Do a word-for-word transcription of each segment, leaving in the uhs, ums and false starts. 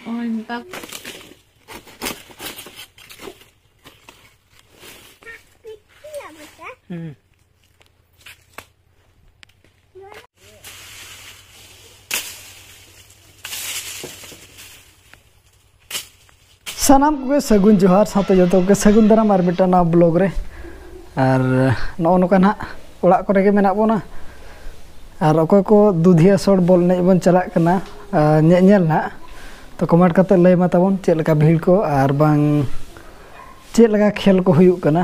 ᱳᱭ ᱢᱮᱛᱟ ᱦᱩᱸ᱾ ᱥᱟᱱᱟᱢ ᱠᱚᱜᱮ ᱥᱟᱹᱜᱩᱱ ᱡᱚᱦᱟᱨ, ᱥᱟᱶᱛᱮ ᱡᱚᱛᱚ ᱠᱚᱜᱮ ᱥᱟᱹᱜᱩᱱ ᱫᱟᱨᱟᱢ ᱟᱨ ᱢᱤᱫᱴᱟᱝ ᱱᱟᱣᱟ ᱵᱞᱚᱜ ᱨᱮ᱾ ᱟᱨ ᱱᱚᱜᱼᱚ ᱱᱚᱝᱠᱟ ᱱᱟᱦᱟᱜ ᱚᱲᱟᱜ ᱠᱚᱨᱮ ᱜᱮ ᱢᱮᱱᱟᱜ ᱵᱚᱱᱟ᱾ ᱟᱨ ᱚᱠᱚᱭ ᱠᱚ ᱫᱩᱫᱷᱤᱭᱟ ᱥᱚᱲ ᱵᱚᱞ ᱮᱱᱮᱡ ᱵᱚᱱ ᱪᱟᱞᱟᱜ ᱠᱟᱱᱟ, ᱟᱨ ᱧᱮ-, ᱧᱮᱞ ᱱᱟᱦᱟᱜ, ᱛᱚ ᱠᱚᱢᱮᱱᱴ ᱠᱟᱛᱮ ᱞᱟᱹᱭ ᱢᱟ ᱛᱟᱵᱚᱱ ᱪᱮᱫ ᱞᱮᱠᱟ ᱵᱷᱤᱲ ᱠᱚ ᱟᱨ ᱵᱟᱝ ᱪᱮᱫ ᱞᱮᱠᱟ ᱠᱷᱮᱞ ᱠᱚ ᱦᱩᱭᱩᱜ ᱠᱟᱱᱟ᱾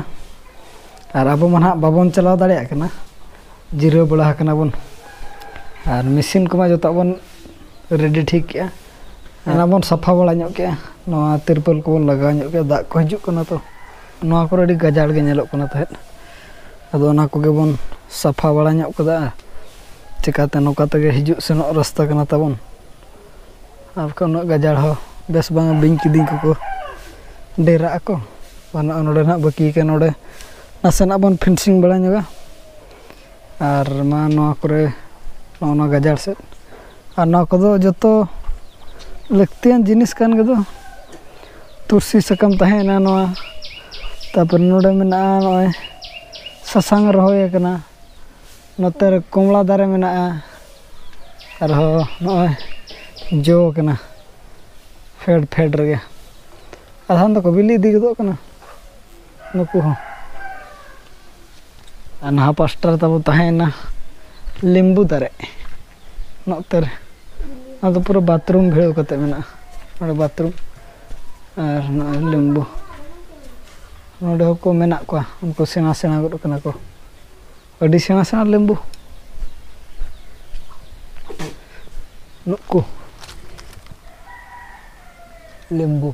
ᱟᱨ ᱟᱵᱚ ᱢᱟ ᱱᱟᱦᱟᱜ ᱵᱟᱵᱚᱱ ᱪᱟᱞᱟᱣ ᱫᱟᱲᱮᱭᱟᱜ ᱠᱟᱱᱟ, ᱡᱤᱨᱟᱹᱣ ᱵᱟᱲᱟ ᱟᱠᱟᱱᱟ ᱵᱚᱱ᱾ ᱟᱨ ᱢᱮᱥᱤᱱ ᱠᱚᱢᱟ ᱡᱚᱛᱚᱣᱟᱜ ᱵᱚᱱ ᱨᱮᱰᱤ ᱴᱷᱤᱠ ᱠᱮᱜᱼᱟ᱾ ᱚᱱᱟ ᱵᱚᱱ ᱥᱟᱯᱷᱟ ᱵᱟᱲᱟ ᱧᱚᱜ ᱠᱮᱜᱼᱟ, ᱱᱚᱣᱟ ᱛᱤᱨᱯᱚᱞ ᱠᱚᱵᱚᱱ ᱞᱟᱜᱟᱣ ᱧᱚᱜ ᱠᱮᱜᱼᱟ᱾ ᱫᱟᱜ ᱠᱚ ᱦᱤᱡᱩᱜ ᱠᱟᱱᱟ ᱛᱚ, ᱱᱚᱣᱟ ᱠᱚᱨᱮ ᱟᱹᱰᱤ ᱜᱟᱡᱟᱲ ᱜᱮ ᱧᱮᱞᱚᱜ ᱠᱟᱱᱟ ᱛᱟᱦᱮᱸᱫ᱾ ᱟᱫᱚ ᱚᱱᱟ ᱠᱚᱜᱮ ᱵᱚᱱ ᱥᱟᱯᱷᱟ ᱵᱟᱲᱟ ᱧᱚᱜ ᱠᱟᱫᱟ᱾ ᱪᱤᱠᱟᱹᱛᱮ ᱱᱚᱝᱠᱟ ᱛᱮᱜᱮ ᱦᱤᱡᱩᱜ ᱥᱮᱱᱚᱜ ᱨᱟᱥᱛᱟ ᱠᱟᱱᱟ ᱛᱟᱵᱚᱱ᱾ ᱟᱨ ᱵᱟᱠᱷᱟᱱ ᱩᱱᱟᱹᱜ ᱜᱟᱡᱟᱲ ᱦᱚᱸ ᱵᱮᱥ ᱵᱟᱝ, ᱵᱤᱧ ᱠᱤᱫᱤᱧ ᱠᱚᱠᱚ ᱰᱮᱨᱟᱜ ᱟᱠᱚ᱾ ᱵᱟᱹᱱᱩᱜᱼᱟ ᱱᱚᱰᱮ ᱱᱟᱦᱟᱜ, ᱵᱟᱹᱠᱤ ᱠᱟᱱᱟ ᱱᱚᱰᱮ, ᱱᱟᱥᱮᱱᱟᱜ ᱵᱚᱱ ᱯᱷᱤᱱᱥᱤᱝ ᱵᱟᱲᱟ ᱧᱚᱜᱟ᱾ ᱟᱨ ᱢᱟ ᱱᱚᱣᱟ ᱠᱚᱨᱮ, ᱱᱚᱜᱼᱚ ᱱᱚᱣᱟ ᱜᱟᱡᱟᱲ ᱥᱮᱫ, ᱟᱨ ᱱᱚᱣᱟ ᱠᱚᱫᱚ ᱡᱚᱛᱚ ᱞᱟᱹᱠᱛᱤᱭᱟᱱ ᱡᱤᱱᱤᱥ ᱠᱟᱱ ᱜᱮᱫᱚ᱾ ᱛᱩᱨᱥᱤ ᱥᱟᱠᱟᱢ ᱛᱟᱦᱮᱸᱭᱮᱱᱟ ᱱᱚᱣᱟ, ᱛᱟᱨᱯᱚᱨᱮ ᱱᱚᱰᱮ ᱢᱮᱱᱟᱜᱼᱟ ᱱᱚᱜᱼᱚᱭ ᱥᱟᱥᱟᱝ ᱨᱚᱦᱚᱭ ᱟᱠᱟᱱᱟ, ᱱᱚᱛᱮ ᱨᱮ ᱠᱚᱢᱞᱟ ᱫᱟᱨᱮ ᱢᱮᱱᱟᱜᱼᱟ, ᱟᱨᱦᱚᱸ ᱱᱚᱜᱼᱚᱭ ᱡᱚ ᱠᱟᱱᱟ ᱯᱷᱮᱰ ᱯᱷᱮᱰ ᱨᱮᱜᱮ᱾ ᱟᱫᱷᱟᱱ ᱫᱚᱠᱚ ᱵᱤᱞᱤ ᱤᱫᱤ ᱜᱚᱫᱚᱜ ᱠᱟᱱᱟ ᱱᱩᱠᱩ ᱦᱚᱸ᱾ ᱟᱨ ᱱᱟᱦᱟ ᱯᱟᱥᱴᱟ ᱨᱮ ᱛᱟᱵᱚ ᱛᱟᱦᱮᱸᱭᱮᱱᱟ ᱞᱮᱢᱵᱩ ᱫᱟᱨᱮ, ᱱᱚᱛᱮ ᱨᱮ᱾ ᱚᱱᱟ ᱫᱚ ᱯᱩᱨᱟᱹ ᱵᱟᱛᱷᱨᱩᱢ ᱵᱷᱤᱲᱟᱹᱣ ᱠᱟᱛᱮ ᱢᱮᱱᱟᱜᱼᱟ, ᱱᱚᱰᱮ ᱵᱟᱛᱷᱨᱩᱢ᱾ ᱟᱨ ᱱᱚᱜᱼᱚᱭ ᱞᱮᱢᱵᱩ, ᱱᱚᱰᱮ ᱦᱚᱸᱠᱚ ᱢᱮᱱᱟᱜ ᱠᱚᱣᱟ, ᱩᱱᱠᱩ ᱥᱮᱬᱟ ᱥᱮᱬᱟ ᱜᱚᱫ ᱠᱟᱱᱟ ᱠᱚ, ᱟᱹᱰᱤ ᱥᱮᱬᱟ ᱥᱮᱬᱟ ᱞᱮᱢᱵᱩ᱾ ᱱᱩᱠᱩ ᱞᱮᱢᱵᱩ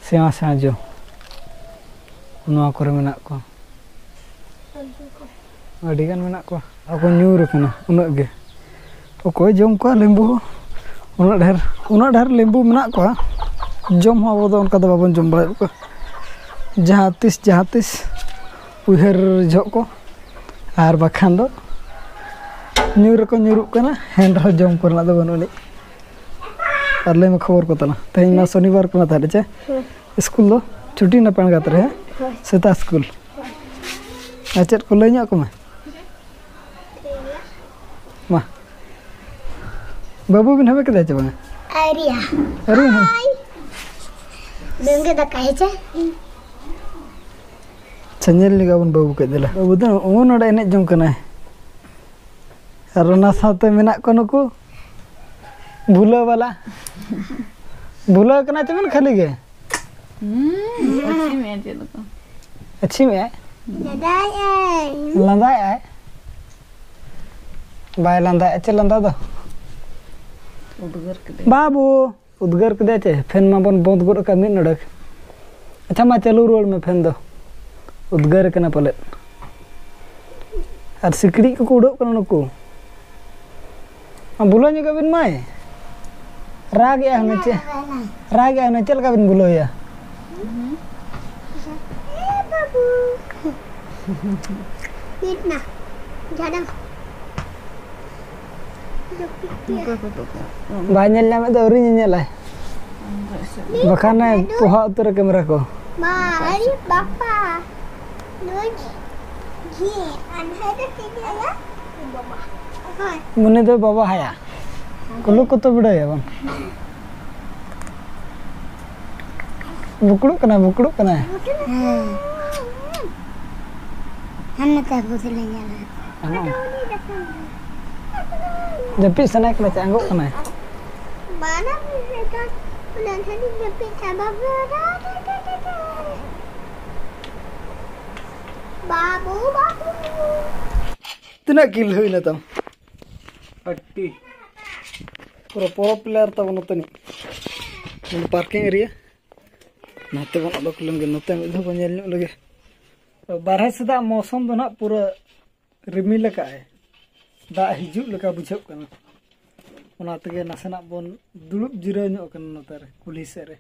ᱥᱮᱬᱟ ᱥᱮᱬᱟ ᱡᱚ ᱱᱚᱣᱟ ᱠᱚᱨᱮ ᱢᱮᱱᱟᱜ ᱠᱚᱣᱟ, ᱟᱹᱰᱤᱜᱟᱱ ᱢᱮᱱᱟᱜ ᱠᱚᱣᱟ᱾ ᱟᱨ ᱠᱚ ᱧᱩᱨ ᱟᱠᱟᱱᱟ ᱩᱱᱟᱹᱜ ᱜᱮ᱾ ᱚᱠᱚᱭ ᱡᱚᱢ ᱠᱚᱣᱟ ᱞᱮᱢᱵᱩ ᱦᱚᱸ? ᱩᱱᱟᱹᱜ ᱰᱷᱮᱨ, ᱩᱱᱟᱹᱜ ᱰᱷᱮᱨ ᱞᱮᱢᱵᱩ ᱢᱮᱱᱟᱜ ᱠᱚᱣᱟ, ᱡᱚᱢ ᱦᱚᱸ ᱟᱵᱚ ᱫᱚ ᱚᱱᱠᱟ ᱫᱚ ᱵᱟᱵᱚᱱ ᱡᱚᱢ ᱵᱟᱲᱟᱭᱮᱫ ᱠᱚᱣᱟ᱾ ᱡᱟᱦᱟᱸ ᱛᱤᱥ ᱡᱟᱦᱟᱸ ᱛᱤᱥ ᱩᱭᱦᱟᱹᱨ ᱡᱚᱦᱚᱜ ᱠᱚ, ᱟᱨ ᱵᱟᱠᱷᱟᱱ ᱫᱚ ᱧᱩᱨ ᱨᱮᱠᱚ ᱧᱩᱨᱩᱜ ᱠᱟᱱᱟ, ᱮᱱ ᱨᱮᱦᱚᱸ ᱡᱚᱢ ᱠᱚᱨᱮᱱᱟᱜ ᱫᱚ ᱵᱟᱹᱱᱩᱜ ᱟᱹᱱᱤᱡ᱾ ᱟᱨ ᱞᱟᱹᱭ ᱢᱮ ᱠᱷᱚᱵᱚᱨ ᱠᱚ ᱛᱟᱞᱟᱝ᱾ ᱛᱮᱦᱮᱧ ᱢᱟ ᱥᱚᱱᱤᱵᱟᱨ ᱠᱟᱱᱟ, ᱛᱟᱦᱞᱮ ᱪᱮ ᱥᱠᱩᱞ ᱫᱚ ᱪᱷᱩᱴᱤ ᱱᱟᱯᱟᱭ ᱜᱟᱛ ᱨᱮ, ᱦᱮᱸ? ᱥᱮᱛᱟᱜ ᱥᱠᱩᱞ᱾ ᱟᱨ ᱪᱮᱫ ᱠᱚ ᱞᱟᱹᱭ ᱧᱚᱜ ᱠᱚ ᱢᱮ? ᱢᱟ, ᱵᱟᱹᱵᱩ ᱵᱤᱱ ᱦᱟᱢᱮ ᱠᱮᱫᱟ ᱪᱮ ᱵᱟᱝᱟ? ᱟᱹᱣᱨᱤᱭᱟ᱾ ᱟᱹᱣᱨᱤ ᱦᱟᱢᱮ? ᱵᱮᱝᱜᱮ ᱫᱟᱠᱟ ᱦᱮᱸᱪᱮ? ᱟᱪᱪᱷᱟ, ᱧᱮᱞ ᱞᱮᱜᱟ ᱵᱚᱱ ᱵᱟᱹᱵᱩ ᱠᱟᱹᱡ, ᱫᱮᱞᱟ᱾ ᱵᱟᱹᱵᱩ ᱫᱚ ᱱᱚᱜᱼᱚ ᱱᱚᱰᱮ ᱮᱱᱮᱡ ᱡᱚᱝ ᱠᱟᱱᱟᱭ᱾ ᱟᱨ ᱚᱱᱟ ᱥᱟᱶᱛᱮ ᱢᱮᱱᱟᱜ ᱠᱚ ᱱᱩᱠᱩ ᱵᱷᱩᱞᱟᱹ ᱵᱟᱞᱟ᱾ ᱵᱷᱩᱞᱟᱹ ᱠᱟᱱᱟ ᱪᱮ ᱵᱮᱱ ᱠᱷᱟᱹᱞᱤ ᱜᱮ? ᱦᱩᱸ, ᱟᱹᱪᱷᱤᱢ ᱮ ᱪᱮᱫ ᱞᱮᱠᱟ? ᱟᱹᱪᱷᱤᱢ ᱮ? ᱞᱟᱸᱫᱟᱭᱮᱜᱼᱟᱭ᱾ ᱞᱟᱸᱫᱟᱭᱮᱜᱼᱟᱭ? ᱵᱟᱭ ᱞᱟᱸᱫᱟᱭᱮᱜᱼᱟ ᱪᱮ ᱞᱟᱸᱫᱟ ᱫᱚ? ᱩᱫᱽᱜᱟᱹᱨ ᱠᱮᱫᱟᱭ᱾ ᱵᱟᱹᱵᱩ! ᱩᱫᱽᱜᱟᱹᱨ ᱠᱮᱫᱟᱭ ᱪᱮ? ᱯᱷᱮᱱ ᱢᱟᱵᱚᱱ ᱵᱚᱱᱫᱽ ᱜᱚᱫ ᱟᱠᱟᱫ ᱢᱤᱫ ᱱᱚᱰᱮᱠ᱾ ᱟᱪᱪᱷᱟ, ᱢᱟ ᱪᱟᱹᱞᱩ ᱨᱩᱣᱟᱹᱲ ᱢᱮ ᱯᱷᱮᱱ ᱫᱚ᱾ ᱩᱫᱽᱜᱟᱹᱨ ᱠᱟᱱᱟ ᱯᱟᱞᱮᱫ᱾ ᱟᱨ ᱥᱤᱠᱲᱤᱡ ᱠᱚᱠᱚ ᱩᱰᱟᱹᱜ ᱠᱟᱱᱟ ᱱᱩᱠᱩ᱾ ᱟ, ᱵᱩᱞᱟᱹᱣ ᱧᱚᱜ ᱠᱟᱜ ᱵᱤᱱ ᱢᱟᱹᱭ᱾ ᱨᱟᱜᱮᱜᱼᱟ ᱦᱩᱱᱟᱹᱝ ᱪᱮ? ᱨᱟᱜᱮᱜᱼᱟ ᱦᱩᱱᱟᱹᱝ, ᱪᱮᱫ ᱞᱮᱠᱟ ᱵᱤᱱ ᱵᱩᱞᱟᱹᱣᱮᱭᱟ? ᱮ ᱵᱟᱹᱵᱩ᱾ ᱤᱫ ᱱᱟ᱾ ᱡᱷᱟᱲᱟᱢ᱾ ᱵᱟᱭ ᱧᱮᱞ ᱧᱟᱢᱮᱫ ᱫᱚ, ᱟᱹᱣᱨᱤ ᱧᱮᱧᱮᱞᱟᱭ᱾ ᱵᱟᱠᱷᱟᱱᱮ ᱯᱚᱦᱟ ᱩᱛᱟᱹᱨᱟ ᱠᱮᱢᱮᱨᱟ ᱠᱚ᱾ ᱢᱟ, ᱟᱨᱮ ᱵᱟᱯᱟ, ᱱᱩᱭ ᱜᱮ ᱟᱱᱦᱟᱨ ᱨᱮ ᱛᱤᱱᱟᱹᱜ ᱟᱭᱟ? ᱵᱟᱵᱟ᱾ ᱦᱳᱭ᱾ ᱩᱱᱤ ᱫᱚ ᱵᱟᱵᱟ ᱦᱟᱭᱟ᱾ ᱠᱩᱞᱩ ᱠᱚᱛᱚ ᱵᱤᱰᱟᱹᱣ ᱭᱟᱵᱚᱱ᱾ ᱵᱩᱠᱲᱩᱜ ᱠᱟᱱᱟᱭ, ᱵᱩᱠᱲᱩᱜ ᱠᱟᱱᱟᱭ᱾ ᱦᱮᱸ᱾ ᱦᱟᱱᱮ ᱛᱟᱨ ᱯᱩᱛᱩᱞ ᱞᱮ ᱧᱮᱞᱟ᱾ ᱦᱮᱸ᱾ ᱡᱟᱹᱯᱤᱫ ᱥᱟᱱᱟᱭᱮ ᱠᱟᱱᱟ ᱪᱮ ᱟᱸᱜᱚᱜ ᱠᱟᱱᱟᱭ? ᱵᱟᱝᱟ, ᱩᱱᱟᱹᱜ ᱜᱷᱟᱹᱲᱤᱡ ᱡᱟᱹᱯᱤᱫ ᱪᱟᱵᱟ ᱵᱟᱲᱟ᱾ ᱵᱟᱹᱵᱩ, ᱵᱟᱹᱵᱩ᱾ ᱛᱤᱱᱟᱹᱜ ᱠᱤᱞ ᱦᱩᱭᱱᱟ ᱛᱟᱢ? ᱟᱹᱰᱤ ᱯᱩᱨᱟᱹ ᱯᱨᱳ ᱯᱞᱮᱭᱟᱨ ᱛᱟᱵᱚᱱ ᱱᱚᱛᱮᱱᱤᱡ᱾ ᱱᱚᱰᱮ ᱯᱟᱨᱠᱤᱝ ᱮᱨᱤᱭᱟ᱾ ᱱᱚᱛᱮ ᱵᱚᱱ ᱚᱰᱚᱠ ᱞᱮᱱ ᱜᱮ, ᱱᱚᱛᱮ ᱢᱤᱫ ᱫᱷᱟᱣ ᱵᱚᱱ ᱧᱮᱞ ᱧᱚᱜ ᱞᱮᱜᱮ᱾ ᱵᱟᱨᱦᱮ ᱥᱮᱫᱟᱜ ᱢᱳᱥᱚᱢ ᱫᱚ ᱱᱟᱦᱟᱜ ᱯᱩᱨᱟᱹ ᱨᱤᱢᱤᱞ ᱟᱠᱟᱫᱼᱟᱭ, ᱫᱟᱜ ᱦᱤᱡᱩᱜ ᱞᱮᱠᱟ ᱵᱩᱡᱷᱟᱹᱜ ᱠᱟᱱᱟ᱾ ᱚᱱᱟ ᱛᱮᱜᱮ ᱱᱟᱥᱮᱱᱟᱜ ᱵᱚᱱ ᱫᱩᱲᱩᱵ ᱡᱤᱨᱟᱹᱣ ᱧᱚᱜ ᱠᱟᱱᱟ ᱱᱚᱛᱮ ᱨᱮ, ᱠᱩᱞᱦᱤ ᱥᱮᱫ ᱨᱮ᱾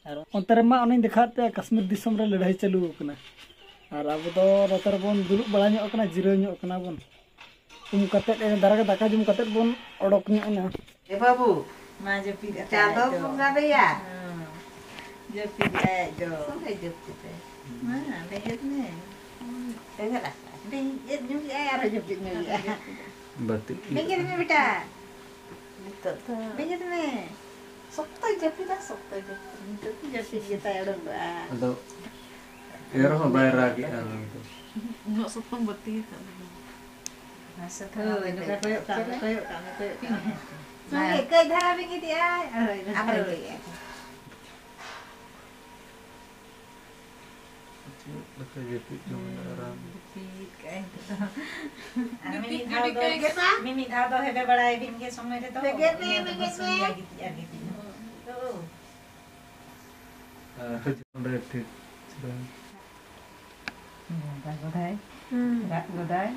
ᱟᱨ ᱚᱱᱛᱮ ᱨᱮᱢᱟ ᱚᱱᱮᱧ ᱫᱮᱠᱷᱟᱣᱟᱫ ᱯᱮᱭᱟ, ᱠᱟᱥᱢᱤᱨ ᱫᱤᱥᱚᱢ ᱨᱮ ᱞᱟᱹᱲᱦᱟᱹᱭ ᱪᱟᱹᱞᱩ ᱟᱠᱟᱱᱟ᱾ ᱟᱨ ᱟᱵᱚ ᱫᱚ ᱱᱚᱛᱮ ᱨᱮᱵᱚᱱ ᱫᱩᱲᱩᱵ ᱵᱟᱲᱟ ᱧᱚᱜ ᱠᱟᱱᱟ, ᱡᱤᱨᱟᱹᱣ ᱧᱚᱜ ᱠᱟᱱᱟ ᱵᱚᱱ᱾ ᱡᱚᱢ ᱠᱟᱛᱮᱫ, ᱮ, ᱫᱟᱨᱟ ᱜᱮ ᱫᱟᱠᱟ ᱡᱚᱢ ᱠᱟᱛᱮᱫ ᱵᱚᱱ ᱚᱰᱚᱠ ᱧᱚᱜ ᱮᱱᱟ᱾ ᱮ ᱵᱟᱹᱵᱩ, ᱢᱟ ᱡᱟᱹᱯᱤᱫ ᱟᱠᱟᱫ ᱪᱟᱸᱫᱚ ᱫᱚ᱾ ᱵᱚᱸᱜᱟ ᱫᱚᱭᱟ᱾ ᱦᱮᱸ, ᱡᱟᱹᱯᱤᱫ ᱟᱭ ᱫᱚ᱾ ᱥᱚᱸᱜᱮ ᱡᱟᱹᱯᱤᱫ ᱟᱭ᱾ ᱢᱟ, ᱵᱮᱸᱜᱮᱫ ᱢᱮ᱾ ᱵᱮᱸᱜᱮᱫ ᱟᱠᱟᱫ᱾ ᱵᱮᱸᱜᱮᱫ ᱧᱚᱜ ᱮᱫᱟᱭ, ᱟᱨᱦᱚᱸ ᱡᱟᱹᱯᱤᱫ ᱧᱚᱜ ᱮᱫᱟᱭ᱾ ᱵᱟᱹᱛᱤ᱾ ᱵᱮᱸᱜᱮᱫ ᱢᱮ ᱵᱮᱴᱟ᱾ ᱱᱤᱛᱚᱜ ᱫᱚ᱾ ᱵᱮᱸᱜᱮᱫ ᱢᱮ᱾ ᱥᱚᱠᱛᱚᱭ ᱡᱟᱹᱯᱤᱫᱟ, ᱥᱚᱠᱛᱚᱭ ᱡᱟᱹᱯᱤᱫᱟ᱾ ᱱᱤᱛᱚᱜ ᱫᱚ ᱡᱟᱹᱯᱤᱫ ᱜᱮᱛᱟᱭ ᱚᱰᱚᱠᱚᱜᱼᱟ᱾ ᱟᱫᱚ ᱮᱱ ᱨᱮᱦᱚᱸ ᱵᱟᱭ ᱨᱟᱜᱮᱜᱼᱟ ᱱᱩᱭ ᱫᱚ᱾ ᱩᱱᱟᱹᱜ ᱥᱚᱠᱛᱚᱢ ᱵᱟᱹᱛᱤ ᱟᱠᱟᱫ ᱫᱚ᱾ ᱢᱟᱥᱮ ᱛᱚ, ᱦᱳᱭ, ᱱᱚᱝᱠᱟ ᱠᱚᱭᱚᱜ ᱠᱟᱜ ᱢᱮ, ᱠᱚᱭᱚᱜ ᱠᱟᱜ ᱢᱮ, ᱠᱚᱭᱚᱜ ᱠᱟᱜ ᱢᱮ᱾ ᱥᱚᱸᱜᱮ ᱠᱟᱹᱡ ᱫᱷᱟᱨᱟ ᱵᱮᱸᱜᱮᱫᱮᱜᱼᱟᱭ, ᱟᱨᱦᱚᱸᱭ ᱟᱨᱦᱚᱸᱭ ᱵᱮᱸᱜᱮᱫᱮᱜᱼᱟᱭ᱾ ᱪᱮᱫ ᱞᱮᱠᱟ ᱡᱟᱹᱯᱤᱫ ᱡᱚᱝ ᱮᱱᱟ ᱟᱨᱟᱢ᱾ ᱡᱟᱹᱯᱤᱫ ᱠᱟᱜᱼᱟᱭ ᱱᱤᱛᱚᱜ ᱫᱚ᱾ ᱟᱨ ᱢᱤᱢᱤᱫ ᱫᱷᱟᱣ ᱫᱚ, ᱢᱤᱢᱤᱫ ᱫᱷᱟᱣ ᱫᱚ ᱦᱮᱵᱮ ᱵᱟᱲᱟᱭ ᱵᱤᱱ ᱜᱮ ᱥᱚᱢᱚᱭ ᱨᱮᱫᱚ᱾ ᱵᱮᱸᱜᱮᱫ ᱢᱮ, ᱤᱱᱟᱹ ᱛᱮᱠᱚ ᱵᱮᱸᱜᱮᱫ ᱢᱮ᱾ ᱥᱩᱭᱟ ᱜᱤᱛᱤᱡ ᱟᱨ ᱜᱤᱛᱤᱡ᱾ ᱛᱚ᱾ ᱟᱨ ᱚᱸᱰᱮ ᱴᱷᱤᱠ ᱥᱮ ᱵᱟᱝ? ᱨᱟᱜ ᱜᱚᱫᱟᱭ᱾ ᱦᱩᱸ᱾ ᱨᱟᱜ ᱜᱚᱫᱟᱭ᱾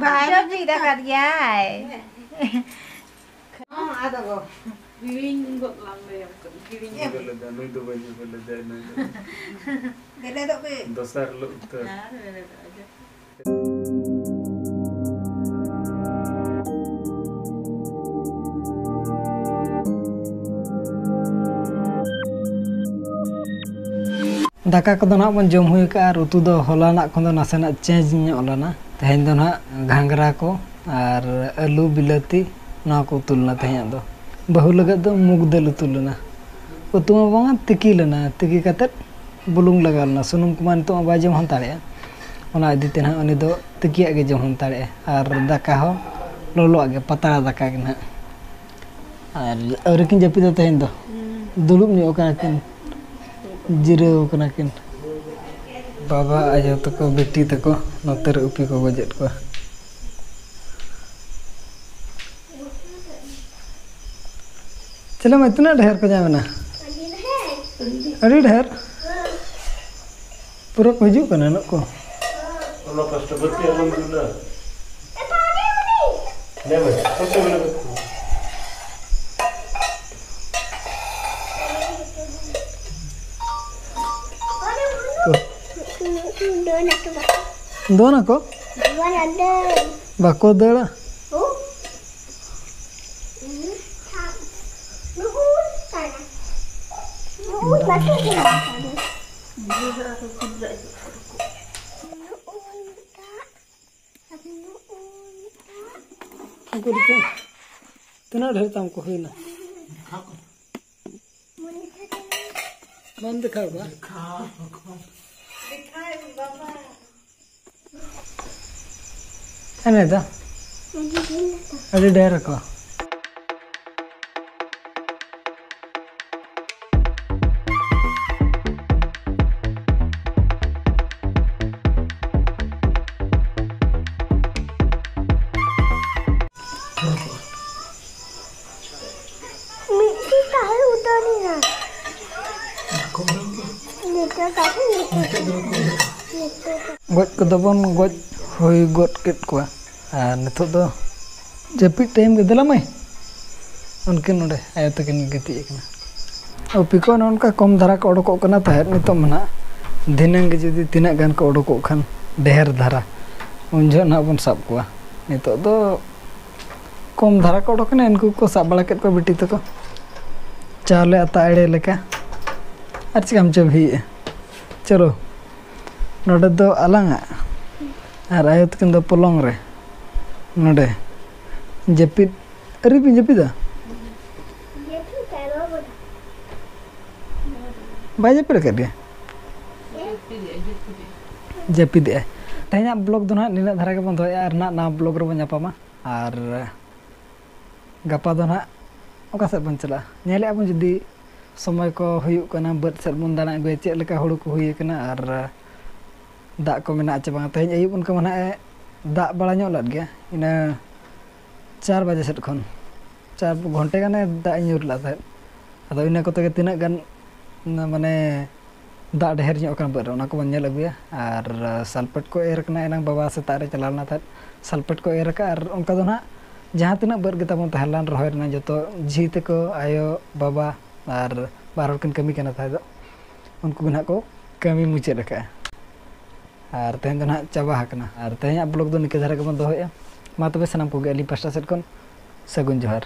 ᱵᱟᱭ ᱡᱟᱹᱯᱤᱫ ᱟᱠᱟᱫ ᱜᱮᱭᱟᱭ᱾ ᱦᱚᱸ, ᱟᱫᱚ ᱜᱚ᱾ ᱦᱤᱲᱤᱧ ᱜᱚᱫ ᱞᱟᱝ ᱞᱟᱹᱭᱟᱢ ᱠᱟᱱᱟ, ᱦᱤᱲᱤᱧ ᱜᱚᱫ ᱞᱮᱫᱟ, ᱱᱩᱭ ᱫᱚ ᱵᱟᱹᱧ ᱧᱮᱯᱮᱞ ᱞᱮᱫᱮᱭᱟ, ᱱᱩᱭ ᱫᱚ᱾ ᱵᱮᱨᱮᱫᱚᱜ ᱯᱮ᱾ ᱫᱚᱥᱟᱨ ᱦᱤᱞᱳᱜ ᱩᱛᱟᱹᱨ᱾ ᱟᱨ ᱵᱮᱨᱮᱫᱚᱜ ᱯᱮ᱾ ᱫᱟᱠᱟ ᱠᱚᱫᱚ ᱱᱟᱦᱟᱜ ᱵᱚᱱ ᱡᱚᱢ ᱦᱩᱭ ᱠᱟᱜᱼᱟ ᱟᱨ ᱩᱛᱩ ᱫᱚ ᱦᱚᱞᱟᱱᱟᱜ ᱠᱷᱚᱱ ᱫᱚ ᱱᱟᱥᱮᱱᱟᱜ change ᱧᱚᱜ ᱞᱮᱱᱟ᱾ ᱛᱮᱦᱮᱧ ᱫᱚ ᱱᱟᱦᱟᱜ ᱜᱷᱟᱸᱜᱽᱨᱟ ᱠᱚ ᱟᱨ ᱟᱹᱞᱩ, ᱵᱤᱞᱟᱹᱛᱤ, ᱱᱚᱣᱟ ᱠᱚ ᱩᱛᱩ ᱞᱮᱱᱟ ᱛᱮᱦᱮᱧᱟᱜ ᱫᱚ᱾ ᱵᱟᱹᱦᱩ ᱞᱟᱹᱜᱤᱫ ᱫᱚ ᱢᱩᱜᱽ ᱫᱟᱹᱞ ᱩᱛᱩ ᱞᱮᱱᱟ᱾ ᱩᱛᱩ ᱢᱟ ᱵᱟᱝᱟ, ᱛᱤᱠᱤ ᱞᱮᱱᱟ᱾ ᱛᱤᱠᱤ ᱠᱟᱛᱮᱫ ᱵᱩᱞᱩᱝ ᱞᱟᱜᱟᱣ ᱞᱮᱱᱟ᱾ ᱥᱩᱱᱩᱢ ᱠᱚᱢᱟ ᱱᱤᱛᱚᱜ ᱢᱟ ᱵᱟᱭ ᱡᱚᱢ ᱦᱟᱛᱟᱲᱮᱜᱼᱟ᱾ ᱚᱱᱟ ᱤᱫᱤ ᱛᱮ ᱱᱟᱦᱟᱜ ᱩᱱᱤ ᱫᱚ ᱛᱤᱠᱤᱭᱟᱜ ᱜᱮ ᱡᱚᱢ ᱦᱟᱛᱟᱲᱮᱜᱼᱟ᱾ ᱟᱨ ᱫᱟᱠᱟ ᱦᱚᱸ ᱞᱚᱞᱚᱣᱟᱜ ᱜᱮ, ᱯᱟᱛᱲᱟ ᱫᱟᱠᱟ ᱜᱮ ᱱᱟᱦᱟᱜ᱾ ᱟᱨ ᱟᱹᱣᱨᱤ ᱠᱤᱱ ᱡᱟᱹᱯᱤᱫᱟ ᱛᱮᱦᱮᱧ ᱫᱚ᱾ ᱦᱩᱸ᱾ ᱫᱩᱲᱩᱵ ᱧᱚᱜ ᱠᱟᱱᱟ ᱠᱤᱱ, ᱡᱤᱨᱟᱹᱣ ᱠᱟᱱᱟ ᱠᱤᱱ᱾ ᱵᱟᱵᱟ, ᱟᱭᱳ ᱛᱟᱠᱚ, ᱵᱤᱴᱤ ᱛᱟᱠᱚ ᱱᱚᱛᱮ ᱨᱮ ᱩᱯᱤ ᱠᱚ ᱜᱚᱡᱮᱫ ᱠᱚᱣᱟ᱾ ᱪᱮᱞᱮ ᱢᱟ, ᱛᱤᱱᱟᱹᱜ ᱰᱷᱮᱨ ᱠᱚ ᱧᱟᱢ ᱮᱱᱟ? ᱟᱹᱰᱤ ᱰᱷᱮᱨ᱾ ᱯᱩᱨᱟᱹ ᱠᱚ ᱦᱤᱡᱩᱜ ᱠᱟᱱᱟ ᱱᱩᱜ ᱠᱚ᱾ ᱚᱱᱟ ᱯᱟᱥᱴᱟ ᱵᱟᱹᱛᱤ ᱟᱞᱚᱢ ᱡᱩᱞᱟ᱾ ᱞᱟᱹᱭ ᱢᱮ, ᱚᱠᱚᱭ ᱠᱚ ᱢᱮᱱᱟ ᱵᱟᱹᱛᱤ? ᱫᱚᱱ ᱟᱠᱚ ᱵᱟᱠᱚ᱾ ᱫᱚᱱ ᱟᱠᱚ? ᱫᱚᱱ ᱟᱠᱚ᱾ ᱵᱟᱠᱚ ᱫᱟᱹᱲᱟ? ᱦᱚᱸ? ᱱᱩᱜᱼᱩ ᱠᱟᱱᱟ᱾ ᱱᱩᱜᱼᱩ ᱵᱟᱠᱚ ᱫᱟᱹᱲᱟ᱾ ᱱᱩᱜᱼᱩ ᱢᱤᱫᱴᱟᱜ᱾ ᱟᱨ ᱱᱩᱜᱼᱩ ᱢᱤᱫᱴᱟᱜ᱾ ᱩᱱᱠᱩ ᱫᱚᱠᱚ ᱛᱤᱱᱟᱹᱜ ᱰᱷᱮᱨ ᱛᱟᱢ ᱠᱚ ᱦᱩᱭᱱᱟ? ᱵᱟᱢ ᱫᱮᱠᱷᱟᱣ ᱠᱚᱣᱟ? ᱮᱱᱮ ᱫᱚ ᱟᱹᱰᱤ ᱰᱷᱮᱨ ᱟᱠᱚ᱾ ᱢᱤᱫᱴᱤᱡ ᱛᱟᱦᱮᱸ ᱩᱛᱟᱹᱨ ᱮᱱᱟ᱾ ᱱᱤᱛᱚᱜ ᱛᱟᱦᱮᱸ ᱩᱛᱟᱹᱨ ᱮᱱᱟ᱾ ᱱᱤᱛᱚᱜ ᱫᱚ ᱜᱚᱡ ᱠᱚᱫᱚ ᱵᱚᱱ ᱜᱚᱡ ᱦᱩᱭ ᱜᱚᱫ ᱠᱮᱫ ᱠᱚᱣᱟ᱾ ᱟᱨ ᱱᱤᱛᱚᱜ ᱫᱚ ᱡᱟᱹᱯᱤᱫ ᱴᱟᱭᱤᱢ ᱜᱮ᱾ ᱫᱮᱞᱟ ᱢᱟᱹᱭ, ᱩᱱᱠᱤᱱ ᱱᱚᱰᱮ ᱟᱭᱳ ᱛᱟᱹᱠᱤᱱ ᱜᱤᱛᱤᱡ ᱟᱠᱟᱱᱟ᱾ ᱚ, ᱯᱤᱠᱚ ᱱᱚᱜᱼᱚ ᱱᱚᱝᱠᱟ ᱠᱚᱢ ᱫᱷᱟᱨᱟ ᱠᱚ ᱚᱰᱚᱠᱚᱜ ᱠᱟᱱᱟ ᱛᱟᱦᱮᱸᱫ, ᱱᱤᱛᱚᱜ ᱢᱟ ᱱᱟᱦᱟᱜ ᱫᱷᱤᱱᱟᱹᱝ ᱜᱮ ᱡᱩᱫᱤ ᱛᱤᱱᱟᱹᱜ ᱜᱟᱱ ᱠᱚ ᱚᱰᱚᱠᱚᱜ ᱠᱷᱟᱱ ᱰᱷᱮᱨ ᱫᱷᱟᱨᱟ, ᱩᱱ ᱡᱚᱦᱚᱜ ᱱᱟᱦᱟᱜ ᱵᱚᱱ ᱥᱟᱵ ᱠᱚᱣᱟ᱾ ᱱᱤᱛᱚᱜ ᱫᱚ ᱠᱚᱢ ᱫᱷᱟᱨᱟ ᱠᱚ ᱚᱰᱚᱠ ᱮᱱᱟ, ᱩᱱᱠᱩ ᱠᱚ ᱥᱟᱵ ᱵᱟᱲᱟ ᱠᱮᱫ ᱠᱚᱣᱟ ᱵᱤᱴᱤ ᱛᱟᱠᱚ ᱪᱟᱣᱞᱮ ᱟᱛᱟ ᱮᱲᱮ ᱞᱮᱠᱟ᱾ ᱟᱨ ᱪᱤᱠᱟᱢ ᱪᱟᱹᱵᱷᱤᱭᱮᱜᱼᱟ? ᱪᱚᱞᱚ, ᱱᱚᱰᱮ ᱫᱚ ᱟᱞᱟᱝᱟᱜ ᱟᱨ ᱟᱭᱳ ᱛᱟᱹᱠᱤᱱ ᱫᱚ ᱯᱚᱞᱚᱝ ᱨᱮ ᱱᱚᱰᱮ ᱡᱟᱹᱯᱤᱫ᱾ ᱟᱹᱣᱨᱤ ᱵᱤᱱ ᱡᱟᱹᱯᱤᱫᱟ? ᱵᱟᱭ ᱡᱟᱹᱯᱤᱫ ᱟᱠᱟᱫ ᱜᱮᱭᱟ? ᱡᱟᱹᱯᱤᱫᱮᱜᱼᱟᱭ᱾ ᱛᱮᱦᱮᱧᱟᱜ ᱵᱞᱚᱜ ᱫᱚ ᱱᱟᱦᱟᱜ ᱱᱤᱱᱟᱹᱜ ᱫᱷᱟᱨᱟ ᱜᱮᱵᱚᱱ ᱫᱚᱦᱚᱭᱟ, ᱟᱨ ᱱᱟᱦᱟᱜ ᱱᱟᱣᱟ ᱵᱞᱚᱜ ᱨᱮᱵᱚᱱ ᱧᱟᱯᱟᱢᱟ᱾ ᱟᱨ ᱜᱟᱯᱟ ᱫᱚ ᱱᱟᱦᱟᱜ ᱚᱠᱟ ᱥᱮᱫ ᱵᱚᱱ ᱪᱟᱞᱟᱜᱼᱟ? ᱧᱮᱞᱮᱜᱼᱟ ᱵᱚᱱ, ᱡᱩᱫᱤ ᱥᱚᱢᱚᱭ ᱠᱚ ᱦᱩᱭᱩᱜ ᱠᱟᱱᱟ, ᱵᱟᱹᱫᱽ ᱥᱮᱫ ᱵᱚᱱ ᱫᱟᱬᱟ ᱟᱹᱜᱩᱭᱟ, ᱪᱮᱫ ᱞᱮᱠᱟ ᱦᱩᱲᱩ ᱠᱚ ᱦᱩᱭ ᱟᱠᱟᱱᱟ ᱟᱨ ᱫᱟᱜ ᱠᱚ ᱢᱮᱱᱟᱜᱼᱟ ᱪᱮ ᱵᱟᱝ᱾ ᱛᱮᱦᱮᱧ ᱟᱹᱭᱩᱵ ᱚᱱᱠᱟ ᱢᱟ ᱱᱟᱦᱟᱜ ᱮ ᱫᱟᱜ ᱵᱟᱲᱟ ᱧᱚᱜ ᱞᱮᱫ ᱜᱮᱭᱟ, ᱤᱱᱟᱹ ᱪᱟᱨ ᱵᱟᱡᱮ ᱥᱮᱫ ᱠᱷᱚᱱ ᱪᱟᱨ ᱜᱷᱚᱱᱴᱮ ᱜᱟᱱᱮ ᱫᱟᱜ ᱮ ᱧᱩᱨ ᱞᱮᱫ ᱛᱟᱦᱮᱸᱫ᱾ ᱟᱫᱚ ᱤᱱᱟᱹ ᱠᱚᱛᱮ ᱜᱮ ᱛᱤᱱᱟᱹᱜ ᱜᱟᱱ ᱢᱟᱱᱮ ᱫᱟᱜ ᱰᱷᱮᱨ ᱧᱚᱜ ᱠᱟᱱᱟ ᱵᱟᱹᱫᱽ ᱨᱮ, ᱚᱱᱟ ᱠᱚᱵᱚᱱ ᱧᱮᱞ ᱟᱹᱜᱩᱭᱟ᱾ ᱟᱨ ᱥᱟᱞᱯᱮᱴ ᱠᱚ ᱮᱨ ᱠᱟᱱᱟ, ᱮᱱᱟᱝ ᱵᱟᱵᱟ ᱥᱮᱛᱟᱜ ᱨᱮ ᱪᱟᱞᱟᱣ ᱞᱮᱱᱟ ᱛᱟᱦᱮᱸᱫ, ᱥᱟᱞᱯᱮᱴ ᱠᱚ ᱮᱨ ᱟᱠᱟᱫᱼᱟ᱾ ᱟᱨ ᱚᱱᱠᱟ ᱫᱚ ᱱᱟᱦᱟᱜ ᱡᱟᱦᱟᱸ ᱛᱤᱱᱟᱹᱜ ᱵᱟᱹᱫᱽ ᱜᱮ ᱛᱟᱵᱚᱱ ᱛᱟᱦᱮᱸ ᱞᱮᱱ, ᱨᱚᱦᱚᱭ ᱨᱮᱱᱟᱜ ᱡᱚᱛᱚ ᱡᱷᱤ ᱛᱟᱠᱚ, ᱟᱭᱳ, ᱵᱟᱵᱟ ᱟᱨ ᱵᱟᱨ ᱦᱚᱲ ᱠᱤᱱ ᱠᱟᱹᱢᱤ ᱠᱟᱱᱟ ᱛᱟᱦᱮᱸ ᱫᱚ, ᱩᱱᱠᱩ ᱜᱮ ᱱᱟᱦᱟᱜ ᱠᱚ ᱠᱟᱹᱢᱤ ᱢᱩᱪᱟᱹᱫ ᱟᱠᱟᱫᱼᱟ᱾ ᱟᱨ ᱛᱮᱦᱮᱧ ᱫᱚ ᱱᱟᱦᱟᱜ ᱪᱟᱵᱟ ᱟᱠᱟᱱᱟ᱾ ᱟᱨ ᱛᱮᱦᱮᱧᱟᱜ ᱵᱞᱚᱜ ᱫᱚ ᱱᱤᱝᱠᱟᱹ ᱫᱷᱟᱨᱟ ᱜᱮᱵᱚᱱ ᱫᱚᱦᱚᱭᱮᱫᱼᱟ᱾ ᱢᱟ ᱛᱚᱵᱮ ᱥᱟᱱᱟᱢ ᱠᱚᱜᱮ ᱟᱹᱞᱤᱧ ᱯᱟᱥᱴᱟ ᱥᱮᱫ ᱠᱷᱚᱱ ᱥᱟᱹᱜᱩᱱ ᱡᱚᱦᱟᱨ᱾